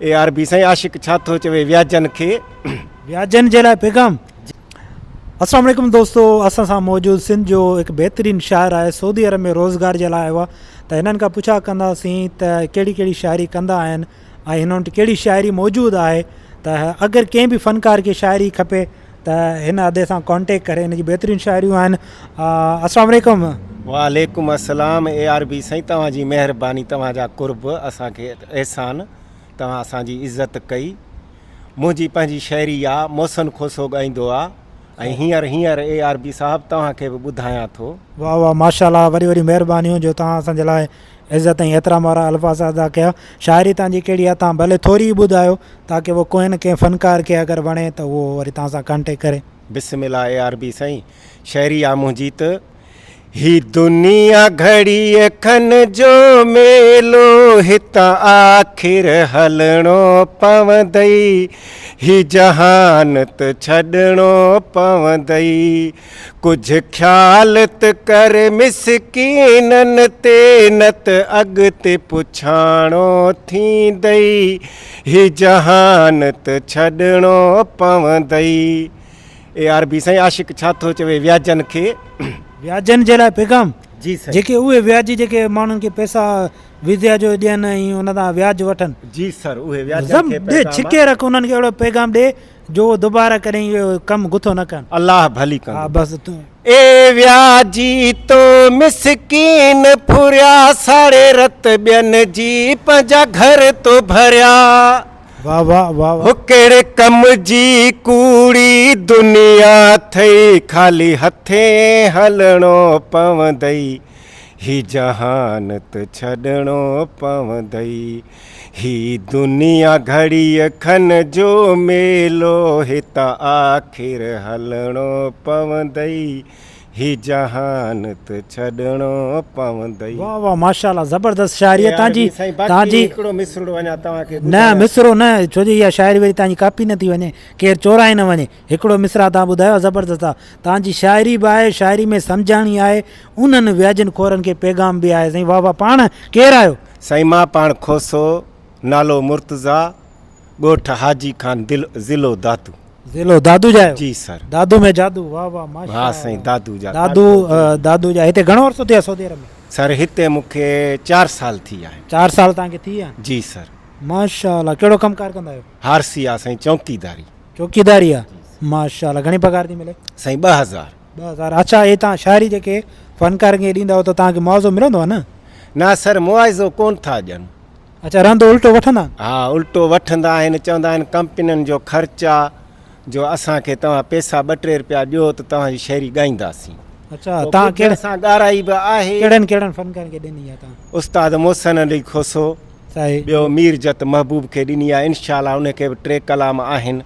اي R B سائين عاشق ڇا ٿو چوي وياجن کي. وياجن جي لاء پيغام. السلام عليڪم دوستو اسان سان موجود سنڌ جو هڪ بهترين شاعر آهي سعودي عرب ۾ روزگار جي لاء آيو آهي ته هنن کان پڇا ڪنداسين ته ڪهڙي ڪهڙي شاعري ڪندا آهن ۽ هنن وٽ ڪهڙي شاعري موجود آهي ته اگر ڪنهن به فنڪار کي شاعري کپي ته هن ادي سان ڪانٽيڪٽ ڪري هن جي بهترين شاعريون آهن السلام عليڪم. وعليڪم السلام اي آر بي سائين توهان جي مهرباني توهان جا قرب اسان کي احسان توهان اسان جي عزت ڪئي منهنجي پنهنجي شاعري آ محسن کوسو ڳائيندو آ ۽ هينئر هينئر اي آر بي صاحب توهان کي به ٻڌايان ٿو. واه واه ماشاءالله وڏي وڏي مهربانيون جو توهان اسان جي لاء عزت ۽ احترام وارا الفاظ ادا ڪيا شاعري توهان جي ڪهڙي آ توهان ڀلي ٿوري ئي ٻڌايو تاڪه اهو ڪنهن نه ڪنهن فنڪار کي اگر وڻي ته اهو وري توهان سان ڪانٽيڪٽ ڪري. بسم الله اي آر بي سائين شاعري آ منهنجي ته هي دنيا گهڙيء کن جو ميلو هتان آخر هلڻو پوندئي هي جهان ته ڇڏڻو پوندئي ڪجهه خيال ته ڪر مسڪينن تي نه ته اڳتي پڇاڻو ٿيندئي هي جهان ته ڇڏڻو پوندئي. اي آر بي سائين عاشق ڇا ٿو چوي وياجن کي. وياجن جي لاء پيغام جي سائين. جيڪي اهي وياجي جيڪي ماڻهن کي پئسا ويزيا جو ڏين ۽ ان تان وياج وٺن. جي سر اهي وياجن کي پيغام. ڇڪي رک انهن کي اهڙو پيغام ڏي جو اهو دوباره ڪڏهن اهو ڪم گٿو نه ڪن. الله ڀلي ڪندو. ها بس تون. اي وياجي تو مسڪين ڦريا ساڙي رت ٻين جي پنهنجا گهر تو ڀريا. واه واه واه واه. هو ڪهڙي ڪم جي ڪوڙي دنيا ٿئي خالي هٿين هلڻو پوندئي هي جهان ته ڇڏڻو پوندئي. هي دنيا گهڙيء کن جو ميلو، هتان آخر هلڻو پوندئي، هي جهان ته ڇڏڻو پوندئي. واه واه ماشاءالله زبردست شاعري آ تانجي تانجي هڪڙو مصرڙو اڃا توهان کي نه مصرو نه ڇو جو اها شاعري وري تانجي ڪاپي نه ٿي وڃي ڪير چورائي نه وڃي هڪڙو مصرع تان ٻڌايو زبردست آ تانجي شاعري به آهي شاعري ۾ سمجهاڻي آهي انهن وياجن خورن کي پيغام به آهي سائين واه واه پاڻ ڪير آهيو. سائين مان پاڻ کوسو، نالو مرتضيٰ، ڳوٺ حاجي خان دل ضلعو دادو. ضلعو دادو جا آهيو؟ جي سر. دادو ۾ جادو واه واه ماشاء ها سائين دادو جا. دادو دادو جا هتي گهڻو عرصو ٿيو آهي سعودي عرب ۾؟ سر هتي مون کي چار سال ٿي ويا آهن. چار سال توهان کي ٿي ويا آهن؟ جي سر. ماشاء الله ڪهڙو ڪم ڪار ڪندا آهيو؟ هارسي آ سائين چوڪيداري. چوڪيداري آ ماشاء الله گهڻي پگهار ٿي ملي؟ سائين 2000. 2000 اڇا هي توهان شاعري جيڪي فنڪارن کي ڏيندا آهيو ته توهان کي معاوضو ملندو آهي نه؟ نه سر معاوضو ڪون ٿا ڏين. اڇا رهندو الٽو وٺندا آهن؟ ها الٽو وٺندا آهن چوندا آهن ڪمپنين جو خرچ آ جو اسان کي توهان پيسا ٻه ٽي رپيا ڏيو ته توهان جي شاعري ڳائينداسين. اڇا توهان ڪهڙن سان ڳارائي به آهي. ڪهڙن ڪهڙن فنڪارن کي ڏني آهي توهان؟ استاد محسن علي کوسو صحيح ٻيو مير جت محبوب کي ڏني آهي انشاء الله ان کي به ٽي ڪلام آهن.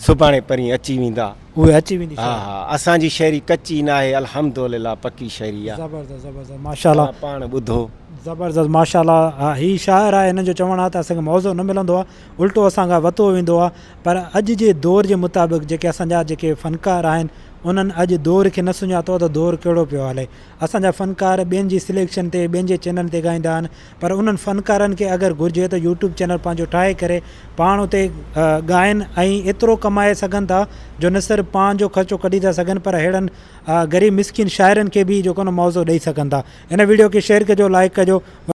سڀاڻي پرين اچي ويندا. اهي اچي ويندي ها ها اسان جي شاعري ڪچي ناهي الحمدلله پڪي شاعري آ. زبردست زبردست ماشاءالله. توهان پاڻ ٻڌو. زبردست ماشاءالله هي شاعر آهي هن جو چوڻ آهي ته اسان کي معاوضو نه ملندو آهي الٽو اسان کان وتو ويندو آهي پر اڄ جي دور جي مطابق جيڪي اسان جا جيڪي فنڪار آهن انهن اڄ دور کي نه سڃاتو آهي ته دور ڪهڙو پيو هلي اسان جا فنڪار ٻين جي سليڪشن تي ٻين جي چينل تي ڳائيندا آهن پر انهن فنڪارن کي اگر گهرجي ته يوٽيوب چينل پنهنجو ٺاهي ڪري پاڻ اتي ڳائن ۽ ايترو ڪمائي سگهن ٿا جو نه صرف پنهنجو خرچو ڪڍي ٿا سگهن پر ههڙن غريب مسڪين شاعرن کي به جيڪو نه معاوضو ڏئي سگهن ٿا هن ويڊيو کي شيئر ڪجو لائيڪ ڪجو.